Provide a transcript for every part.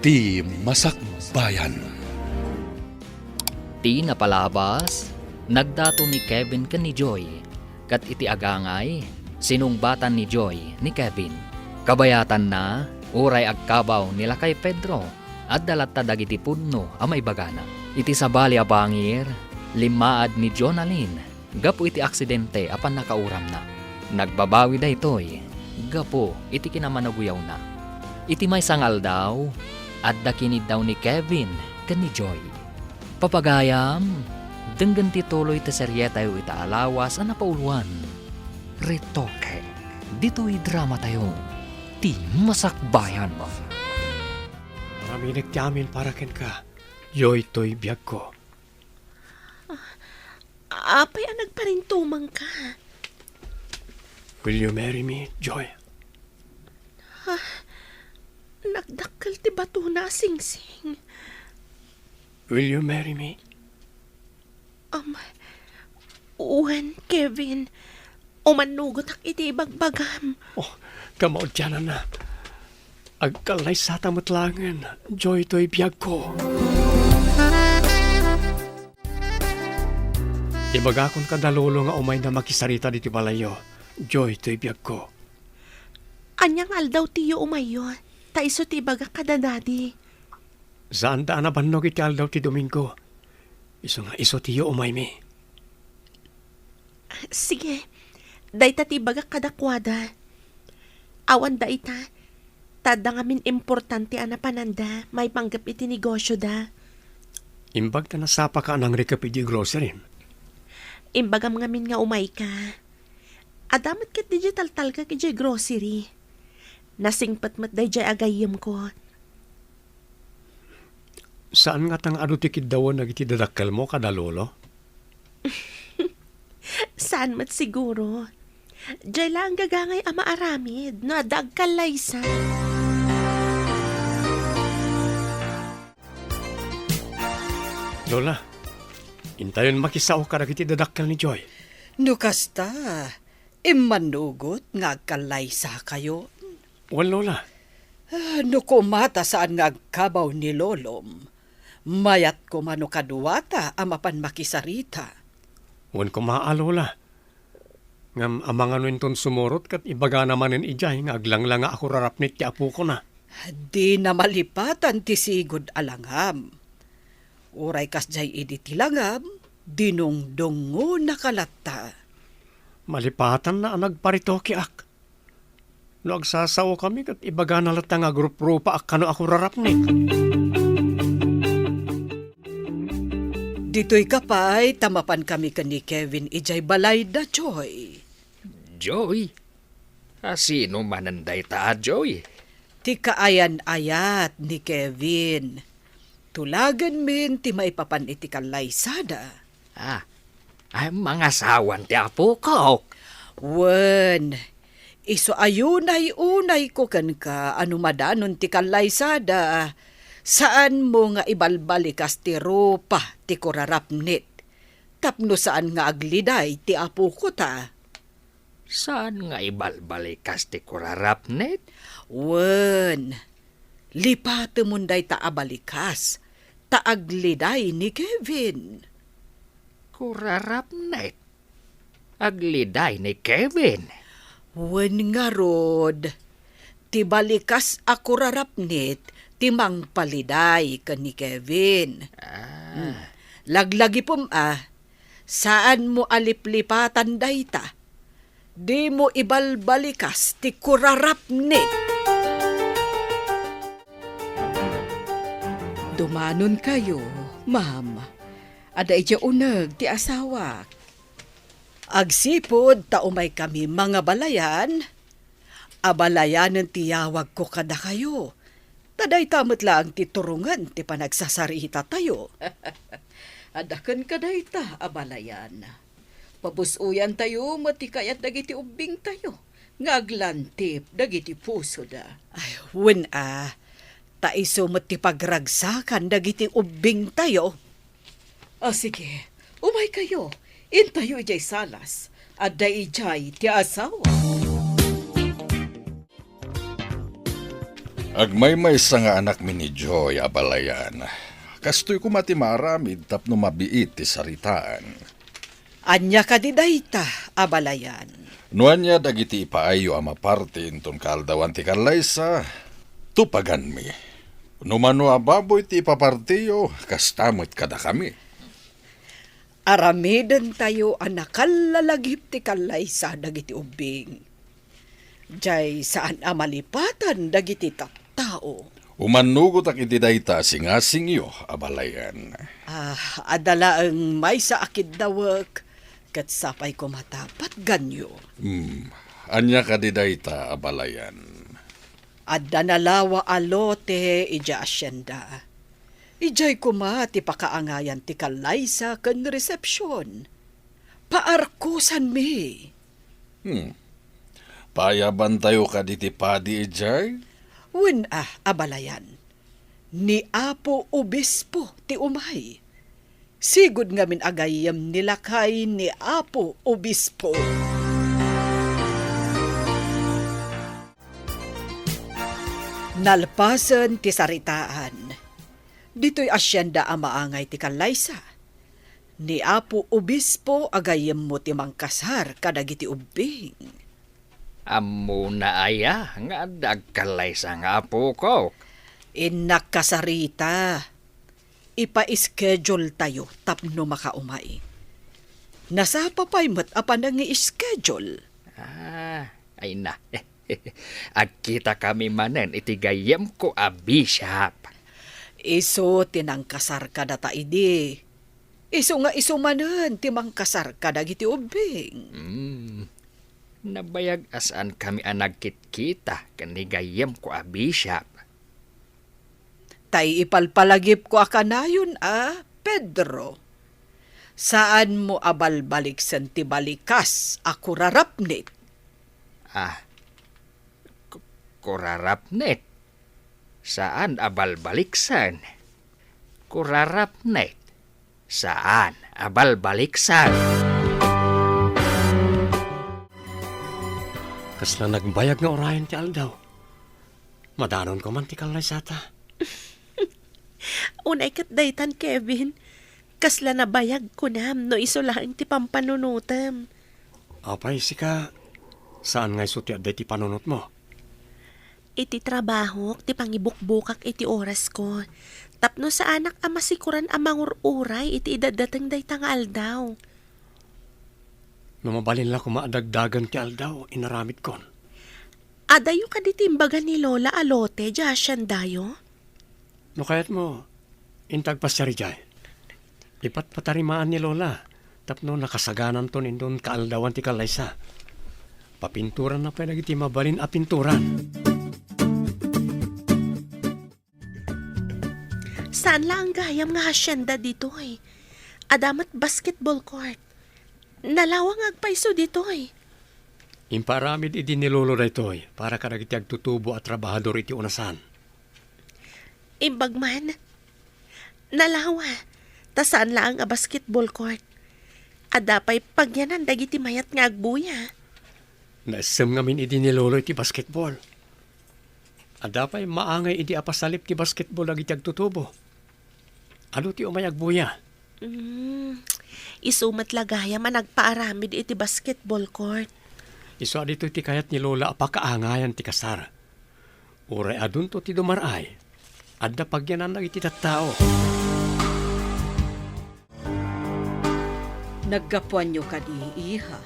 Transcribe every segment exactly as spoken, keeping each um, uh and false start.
Ti Masakbayan. Ti napalabas, nagdato ni Kevin ken ni Joy, ket iti agangay, sinungbatan ni Joy ni Kevin. Kabayatanna, uray agkabaw ni lakay Pedro, adda latta dagiti pudno a maibagana. Iti sabali a bangir, limmaad ni Jonalyn gapu iti aksidente a pannakauramna. Nagbabawi daytoy gapu iti kinamanaguyawna. Iti maysa nga aldaw, adda kiniddaw ni Kevin ken ni Joy. Papagayam, denggen ti tuloy ti serietayo ita a lawas a napauloan. Retoke, ditoy dramatayo, Ti Masakbayan. Araminek ti amin para kenka, Joy, toy biagko. Apay a nagparintumangka? Will you marry me, Joy? Ah, nagdakkel ti batona a singsing. Will you marry me? Um, wen, Kevin. Umannugotak iti ibagbagam. Oh, kamaudiananna. Agkallaysata met laengen, Joy, toy biagko. Ibagakon kada lolo nga umayna makisarita ditoy balayyo, Joy, toy biagko. Ania nga aldaw tiyo umayyo, ta isu ti ibagak kada dadi. Saanda a nabannog iti aldaw ti Domingo. Isu nga isu tiyo umaymi. Sige, dayta ti ibagak kadakuada. Awan dayta, ta adda ngamin importante a napananda maipanggep iti negosioda. Imbag ta nasapaka a nangrikep iti grocery. Imbagam ngamin nga umayka. Adda met ket didiay taltalkak idiay grocery. Nasingpet met daydiay a gayyemko. Saan ngata nga adu ti kiddawen dagiti dadakkelmo kada lolo? Saan met siguro. Diay laeng gagangay a maaramid no adda agkallaysa. Lola, intayon makisao kadagiti dadakkel ni Joy. No kasta, immanugot nga agkallaysakayo. Wen, Lola. Ah, no koma ta saan nga agkabaw ni Lolom, mayat koma no kaduata a mapan makisarita. Wen koma a, Lola. Ngem amangan no inton sumurot ket ibagana manen idiay nga aglanglanga a kurarapnit ti apokona. Dina malipatan ti sigud a langam. Uray kasdiay idi ti langam, dinungdungonaka latta. Malipatanna a nagparitokeak. No agsasaokami ket ibagana latta nga agruprupaak kano a kurarapnit. Ditoyka pay ta mapankami ken ni Kevin idiay balayda, Joy. Joy? A sino manen dayta a Joy? Ti kaayan-ayat ni Kevin. Tulagenmin ti maipapan iti kallaysada. Ah, ay, mangasawan ti apokok. Wen, isu a unay-unayko kenka a no madanon ti kallaysada, saanmo nga ibalbalikas ti rupa ti kurarapnit, tapno saan nga agliday ti apoko ta. Saan nga ibalbalikas ti kurarapnit? Wen, lipatemon dayta a balikas, ta agliday ni Kevin. Kurarapnit? Agliday ni Kevin? Wen ngarud, ti balikas a kurarapnit ti mangpaliday ken ni Kevin. Ah. Hmm. Laglagipem a, saanmo a liplipatan dayta. Dimo ibalbalikas ti kurarapnit. Dumanonkayo, ma'am. Adda idiay uneg ti asawak. Agsipud ta umaykami mangabalayan, abalayanen ti yawagko kadakayo. Ta dayta met laeng ti turongen ti panagsasarita tayo. Adda kenka dayta, abalayan. Pabus-oyan tayo met ti kayat dagiti ubbing tayo nga aglantip dagiti pusoda. Ay, wen a, ta isu met ti pagragsakan dagiti ubbing tayo. A, sige, umaykayo. Intayo idiay salas. Adda idiay ti asawa. Agmaymaysa nga anakmi ni Joy, abalayan. Kastoy koma ti maaramid tapno mabiit ti saritaan. Ania kadi dayta, abalayan? No ania dagiti ipaayyo a maparti inton kaaldawan ti kallaysa, tupaganmi. No mano a baboy ti ipapartiyo, kasta met kadakami. Aramidentayo a nakallalagip ti kallaysa dagiti ubbing. Jay saan a malipatan dagiti tattao. Umannugotak iti dayta a singasingyo, abalayan. Ah, adda laeng maysa a kiddawek, ket sapay koma ta patganyo. Hmm, ania kadi dayta, abalayan? Adda nalawa a lote idiay asienda. Idiay koma ti pakaangayan ti kallaysa ken resepsion. Paarkosanmi. Hmm. Paayabantayo kadi ti padi idiay? Wen a, abalayan. Ni Apo Obispo ti umay. Sigud ngamin a gayyem ni lakay ni Apo Obispo. Nalpasen ti saritaan. Ditoy asienda a maangay ti kallaysa. Ni Apo Obispo a gayyemmo ti mangkasar kadagiti ubbing. Ammona aya nga adda agkallaysa nga apokok? Innak kasarita. Ipa-schedule tayo tapno makaumay. Nasapa pay met a panangi-schedule. Ah, ay na. Agkita kami manen iti gayyemko a bishop. Isu ti nangkasar kadata idi. Isu nga isu manen ti mangkasar kadagiti ubbing. Hmm. Nabayag a saan kami a nagkitkita ken ni gayyemko a bishop. Tay ipalpalagipko a kanayon a, Pedro. Saanmo a balbaliksen ti balikas a kurarapnit. Ah, ku-, kurarapnit? Saan a balbaliksen. Kurarapnit. Saan a balbaliksen. Kasla nagbayag nga urayen ti aldaw. Madanonko man ti kallaysata. Unay ket daytan, Kevin. Kasla nabayag kunam no isu laeng ti pampanunotem. Apay, sika, saan nga isu ti adda iti panunotmo? Iti trabahok ti pangibukbukak iti orasko, tapno saanak a masikoran a mangur-uray iti idaddateng dayta nga aldaw. No mabalin la koma a dagdagen ti aldaw, inaramidkon. Adayo kadi ti imbaga ni Lola a lote diay haciendayo? No kayatmo, inta agpasiar idiay. Ipatpatarimaan ni Lola tapno nakasagananton inton kaaldawan ti kallaysa. Papinturanna pay dagiti mabalin a pinturan. Saan laeng gayam nga hacienda ditoy. Adda met basketball court. Nalawang agpayso ditoy. Impaaramid idi ni Lolo daytoy para kadagiti agtutubo a trabahador iti unasan. Imbag man. Nalawa, ta saan laeng a basketball court. Adda pay pagyanan dagiti mayat nga agbuya. Naessem ngamin idi ni Lolo iti basketball. Adda pay maangay idi a pasalip ti basketball dagiti agtutubo. Adu ti umay agbuya. Mm, isu met la gayam a nagpaaramid iti basketball court. Isu a ditoy ti kayat ni Lola a pakaangayan ti kasar. Uray adunto ti dumar-ay, adda pagyananna iti tattao. Naggapuanyo kadi, iha?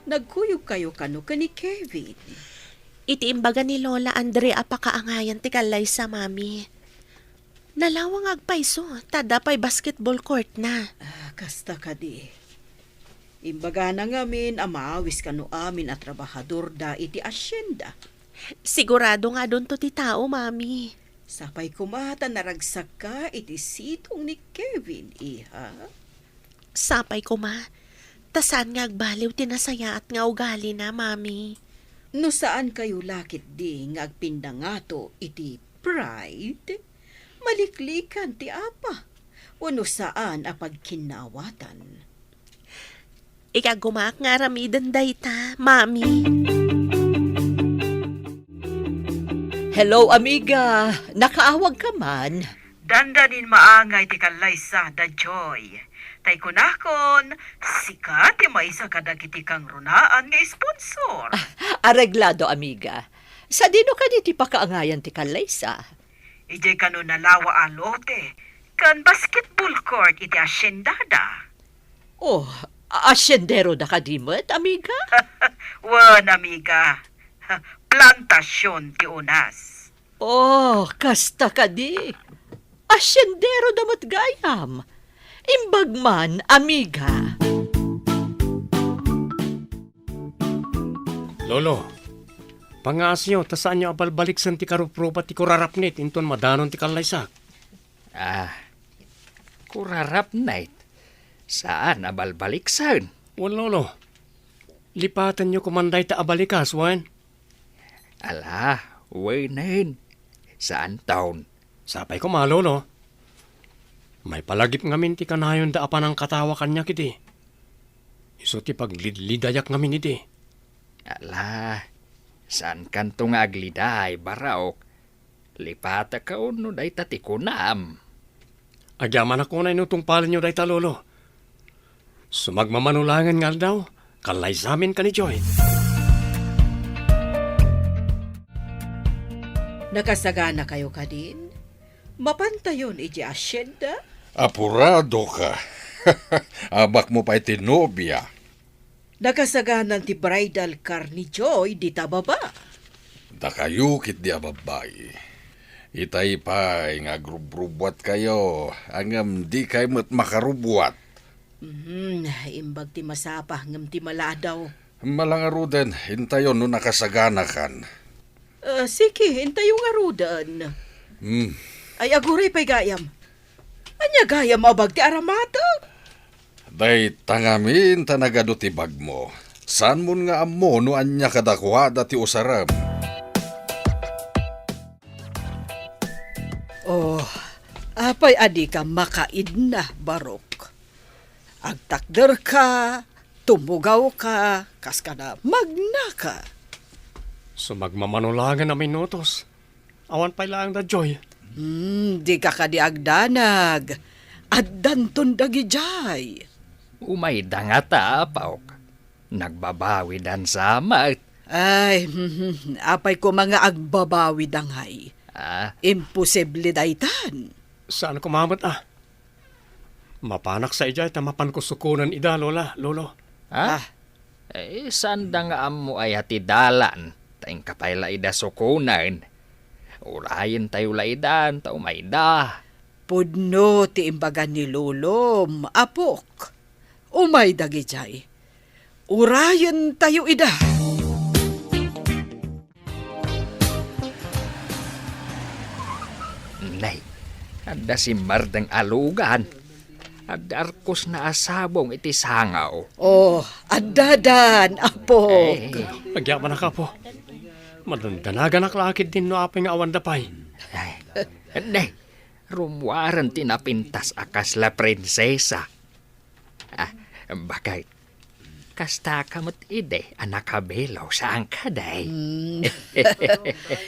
Nagkuyogkayo kano ken ni Kevin? Iti imbaga ni Lola Andrea a pakaangayan ti kallaysa, Mami. Nalawang agpayso, ta adda pay basketball court na. Ah, kasta kadi. Imbagana ngamin a maawis kano amin a trabahador da iti hacienda. Sigurado nga adunto ti tao, Mami. Sapay koma ta naragsakka iti sidong ni Kevin, iha. Sapay koma, ta saan nga agbaliw ti nasayaat nga ugalina, Mami. No saan kayo la ketdi nga agpindangato iti pride, maliklikan ti apa, wenno saan a pagkinnawatan. Ikagumaak nga aramiden dayta, Mami. Hello, amiga. Nakaawag ka man? Dandanin maangay ti kallaysa, da Joy. Tay kunakon, sika ti maysa kadagiti kangrunaan nga sponsor. Ah, areglado, amiga. Sadino kadi ti pakaangayan ti kallaysa? Idiay kano nalawa a lote, ken basketball court iti asyendada. Oh, a-, asyendero da kadi met, amiga? Wen, amiga. Plantasyon ti unas. Oh, kasta kadi. Asyendero da met gayam. Imbag man, amiga. Lolo, pangaasyo ta saanyo a balbaliksen ti karuprupa ti kurarapnit inton madanon ti kallaysak. Ah, kurarapnit? Saan a balbaliksen? Wen, Lolo. Lipatenyo koman dayta a balikas, wen? Ala, wenen. Saanton. Sapay koma, Lolo. Maipalagip ngamin ti kanayonda a panangkatawa kaniak idi. Isu ti paglidayak ngamin idi. Ala, saankanto nga agliday, Barok. Lipatek no dayta ti kunam. Agyamanak unay no tungpalenyo dayta, Lolo. Sumagmamano laengen nga aldaw, kallaysamin ken ni Joy. Nakasaganakayo kadin? Mapantayon iti asyenda? Apuradoka. Abakmo pay ti nobia. Nakasaganan ti bridal car ni Joy dita baba. Dakayo ketdi a babbai. Itay pay nga agrubrubuatkayo, ngem dikay met makarubuat. Mhm, imbag ti masapa ngem ti maladaw. Malangaruden, intayon no nakasaganakan. Ah, sige, intayo ngaruden. Hmm. Ay, aguray pay gayam. Ania gayam a bag ti aramatek? Dayta ngamin ta nagadu ti bagmo. Saanmon nga ammo no ania kadakuada ti usarem. Oh, apay a dika makaidna, Barok? Agtakderka, tumugawka, kas kada magnaka. Sumagmamano laengen a minutos. Awan pay laeng da Joy. Hmm, dika kadi agdanag. Addanton dagidiay. Umayda ngata, apok. Nagbabawidan sa met. Ay, apay koma nga agbabawida ngay? Ah? Imposible daytan. Saan koma met, ah? Mapanak sa idiay ta mapanko sukonen ida, Lola, Lolo. Ha? Ah. Eh, saanda nga ammo aya ti dalan, ta inka pay la ida sukonen. Urayentayo la idan, ta umayda. Pudno ti imbaga ni Lolom, apok. Umay dagidiay. Urayentayo ida. Nay, adda simmardeng a lugan. Adda arkosna a sabong iti sangaw. Oh, addadan, apok. Eh. Agyamanak, apo. Madandanaganak la ketdin no apay nga awanda pay. Ay, nay, rummuaren ti napintas a kasla prinsesa. Ah, bakay. Kastaka met idi a nakabelo, saanka, day? Hmm.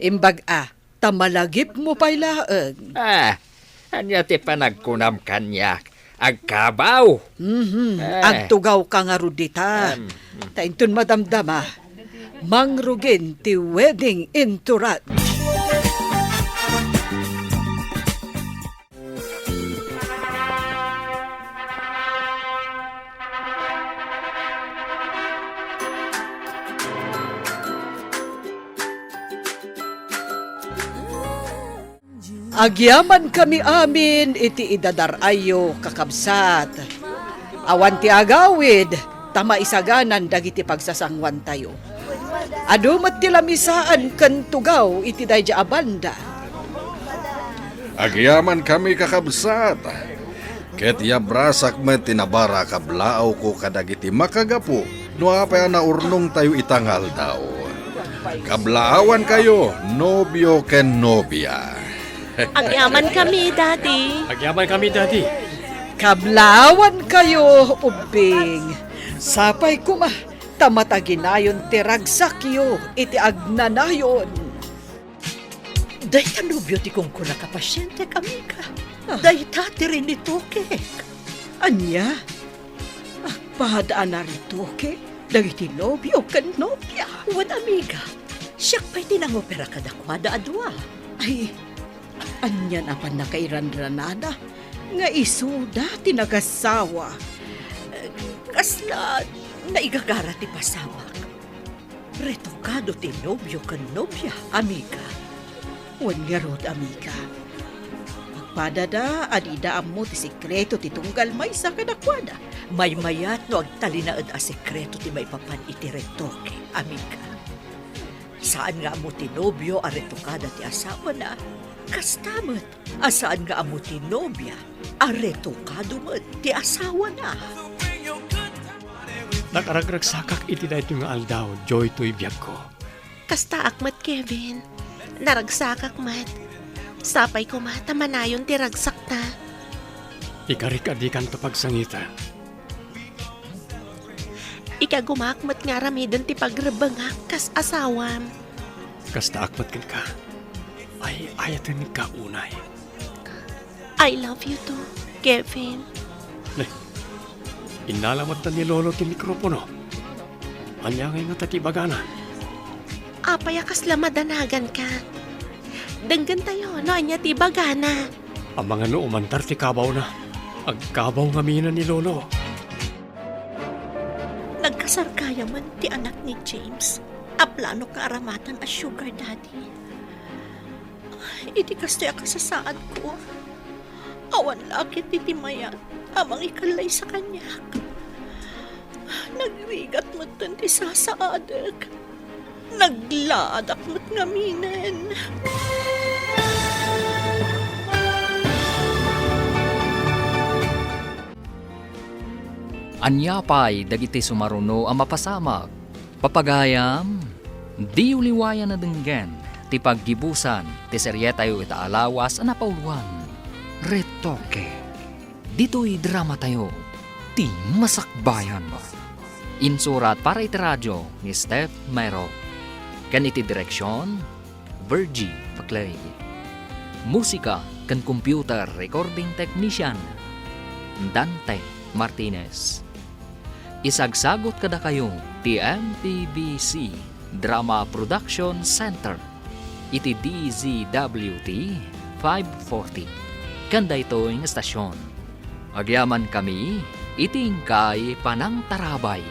Imbag a, ta malagipmo pay laeng. Ah, ania ti panagkunam kaniak? Agkabaw? Mhm. Eh. Agtugawka ngarud dita. Em. Ta inton madamdama, mangrugin ti wedding entourage. Agyamankami amin iti idadar-ayyo, kakabsat. Awan ti agawid, ta maisaganan dagiti pagsasangoantayo. Adu met ti lamisaan ken tugaw iti daydiay a banda. Agyamankami, kakabsat, ket yabrasak met ti nabara a kablaawko kadagiti makagapu no apay a naurnongtayo ita nga aldaw. Kablaawankayo, nobio ken nobia. Agyamankami, Daddy. Agyamankami, Daddy. Kablaawankayo, ubbing. Sapay koma ta mataginayon ti ragsakyo iti agnanayon. Dayta nobio ti kunkunaka, pasientek, amiga. Ah. Dayta ti rinitokek. Ania? Agpada a naritokek dagiti nobio ken nobia? Wen, amiga. Siak pay ti nangopera kadakuada a dua. Ay, ania napan nakairanranada nga isuda ti nagasawa? Eh, kasla naigagara ti pasamak. Retokado ti nobio ken nobia, amiga. Wen ngarud, amiga. Agpadada a dida ammo ti sekreto ti tunggal maysa kadakuada. Maymayat no agtalinaed a sekreto ti maipapan iti retoke, amiga. Saan nga ammo ti nobio a retokada ti asawana, kasta met a saan nga ammo ti nobia a retokado met ti asawana. Nakaragragsakak iti daytoy nga aldaw, joy toy biagko. Kastaak met, Kevin. Naragsakak met. Sapay koma ta manayon ti ragsakta. Ikarik a dikanto pagsangita. Ikagumaak met nga aramiden ti pagrebbengak kas asawam. Kastaak met kenka. Ay, ayatenka unay. I love you too, Kevin. Ne, innala met ni Lolo ti mikropono. Ania ngay ngata ti ibagana? Apay a kasla madanaganka? Denggentayo no ania ti ibagana. Amangan no umantar ti kabawna. Agkabaw ngamin ni Lolo. Nagkasarkaya man ti anak ni James a planok nga aramatan a sugar daddy. Iti kastoy a kasasaadko, awan la ketdi ti mayat a mangikallaysa kaniak. Nagrigat metten ti sasaadek. Naglaadak met ngaminen. Ania pay dagiti sumaruno a mapasamak? Papagayam, diyo liwayan a denggen ti paggibusan ti serietayo ita a lawas a napauloan, Retoke. Ditoy dramatayo, ti masakbayan. Insurat para iti radio ni Steph Mero. Ken iti direksion, Virgie Paclay. Musika ken computer recording technician, Dante Martinez. Isagsagut kadakayo ti M P B C Drama Production Center iti D Z W T five forty. Ken daytoy nga estasion, agyamankami iti inkay panangtarabay.